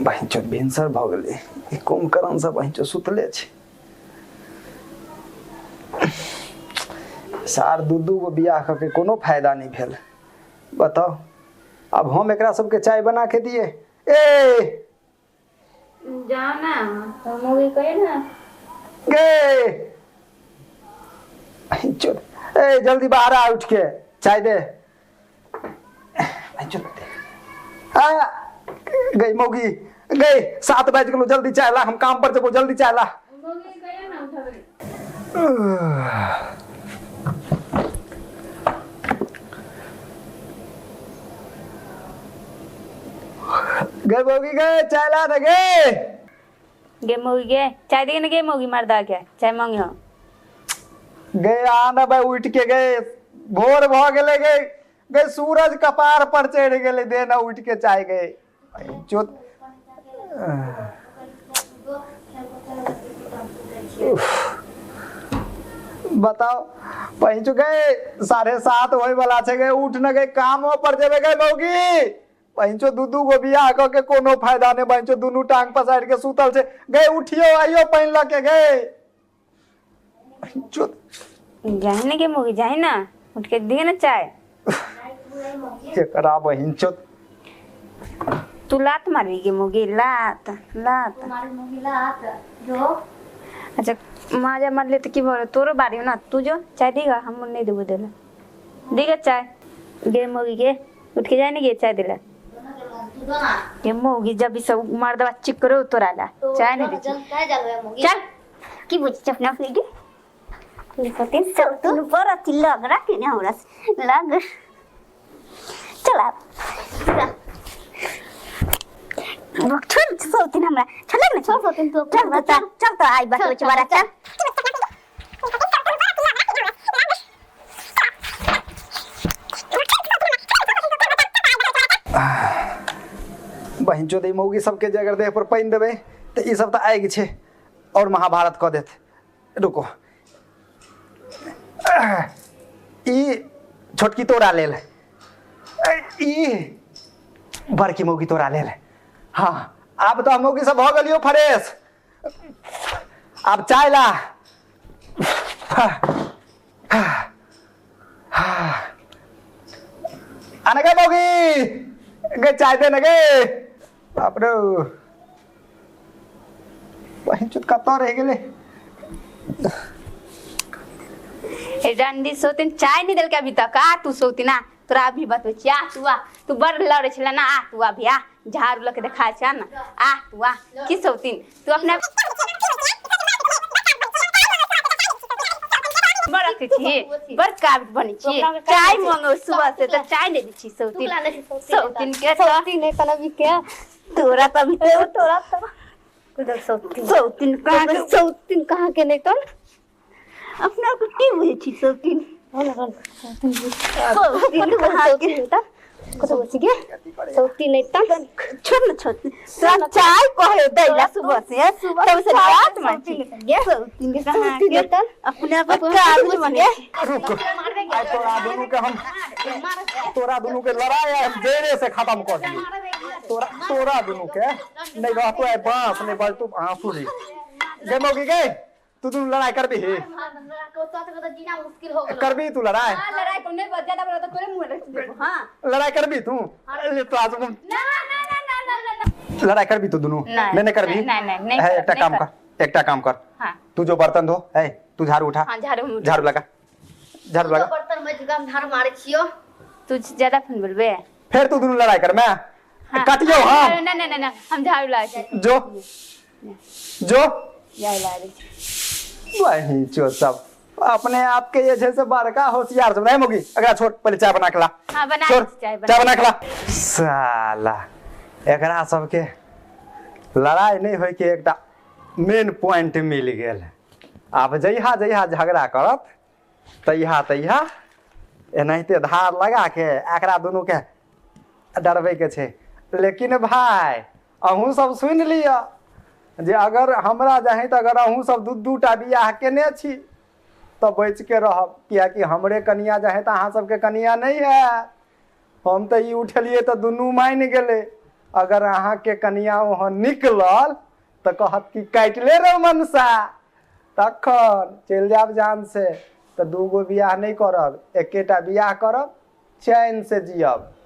बहिन भिनसर भऽ गेलै ई कुम्भकर्ण सब बहिन सुतले छै सार दू दू गो बियाह कऽ के कोनो फायदा नहि भेल बताउ आब हम एकरा सबके चाय बना के दिए ए जाओ ना तो मूवी कहे ना गे चल ए जल्दी बाहर आ उठ के चाय दे चल आ गई मौगी गई 7 बज गेलो जल्दी चाय ला हम काम पर जबो जल्दी चाय ला मौगी कहे ना उठावे गए मौगी गए चाय ला दे गे गे मौगी गे चाय देगे ना गे मौगी मर्दा के चाय मांगी हो गए आ ना भाई उठ के गए भोर भ गेले गए गए सूरज कपार पर चढ़ गेले दे ना उठ के चाय गए चोत बताओ पहुंच गए 7:30 होए वाला छै गए उठ न गए कामो पर जेबे गए मौगी पहुंचो दू दू गो बियाह क के कोनो फायदा नहीं पहुंचो दुनू टांग पसारि के सुतल छै गए उठियो आइयो पानि लऽ के गए पहुंचो जाए ना गे मौगी जाए ना उठ के दिए ना चाय एकरा बहिन चोत तू लात मारबी गे मौगी लात लात अच्छा माजा मारले तो की भरो तोरो बारी हो ना तू जो चाय देगा हम नहीं देबो देला देगा चाय गे मौगी गे उठ के जाए ना गे चाय देला गे मौगी जब भी सब मर्दवा चिकरो तोरा ला चाय नहीं दे चल की बुझ अपना फिर लिखते सब तू पर अति लग रहा कि ना हमरा लग चला छोड़ सौतीन हमरा चल ना छोड़ सौतीन तू चल तो चल चल तो आई बस कुछ बारा चल बहिन चोद ई मौगी सबके जे अगर देह पर पानि देबै तऽ ई सब तऽ आगि छै और महाभारत कऽ देत रुको ई छोटकी तोरा लेल ई बड़की मौगी तोरा लेल हाँ आब तऽ मौगी सब भऽ गेलियो फ्रेश आब चाय ला आने गे मौगी गे चाय दे ने गे बाप रे बहिन चुत कतऽ रहि गेलै ए रंडी सोतिन चाय नहीं देलकै अभी तक आ तू सोतिन आ तोरा अभी बतबै छी आ तू आ तू बड़ लड़ै छले ना आ तू अभी आ झाड़ू लऽ के देखा छै ना आ तू आ की सोतिन तू अपना बड़ अथी छी बड़ काबिल बनै छी चाय मंगो सुबह से तऽ चाय नहीं दै छी सोतिन सोतिन के तो नहीं तना भी के तोरा तऽ अभी तोरा तो सौतीन सौतीन कहाँ के सौतीन कहाँ के नहीं तो अपना को की बुझै छी सौतीन सौतीन कहाँ के कत बची गे सौतीन नहीं तो छोड़ न छोड़ तोरा चाय कहे दैला सुबह से तब से रात में छी सौतीन कहाँ के अपने आप काबिल बने रुक आइ तोरा दुनू के हम तोरा दुनू के लड़ाई आइ हम जड़े से खत्म कऽ दियौ तोरा तोरा दुनू के नहीं रहतो आइ बांस नहीं बजतो आंसू गे मौगी गे तू दुनू लड़ाई करबी ही जीना मुश्किल हो करबी तू लड़ाई लड़ाई को नहीं ज्यादा बोला तो तोरे मुंह रख देबो हां लड़ाई करबी तू ले तो आज हम ना ना ना ना ना ना लड़ाई करबी तू दुनू नहीं, नहीं नहीं करबी नहीं, नहीं, नहीं है करब, एकटा नहीं काम करब। कर एकटा काम कर हां तू जो बर्तन धो है तू झाड़ू उठा हां झाड़ू हम उठा। झाड़ू लगा झाड़ू लगा बर्तन में जुगाम झाड़ू मारे छियो तू ज्यादा फोन बोलबे फिर तू दुनू लड़ाई कर मैं हाँ। काटियो हम ना ना ना ना हम झाड़ू ला छी जो जो झाड़ू ला दै छी वही चो सब अपने आप के जे छै से बड़का होशियार सब नहीं मोगी एकरा छोड़ पहले चाय बना के ला हाँ, बना छोड़ दै छी, चाय बना चाय बना के ला साला एकरा सबके लड़ाई नहीं होय के एकटा मेन पॉइंट मिल गेल आब जहिया जहिया झगड़ा करत तहिया तहिया एनाहिते धार लगा के एकरा दुनू के डरबै के छै लेकिन भाय अहूँ सब सुनि लिअ जे अगर हमरा चाही तऽ अगर अहूँ सब दू दू टा बियाह केने छी तऽ बचिके रहब किएकि हमरे कनिया चाहे तऽ अहाँ सबके कनिया नहि हैत हम तऽ ई उठेलियै तऽ दुनू मानि गेलै अगर अहाँके कनिया वहाँ निकलल तऽ कहत कि काटि ले रौ मनसा, तखन चलि जायब जान से। तऽ दूगो बियाह नहि करब, एकेटा बियाह करब, चैन से जियब।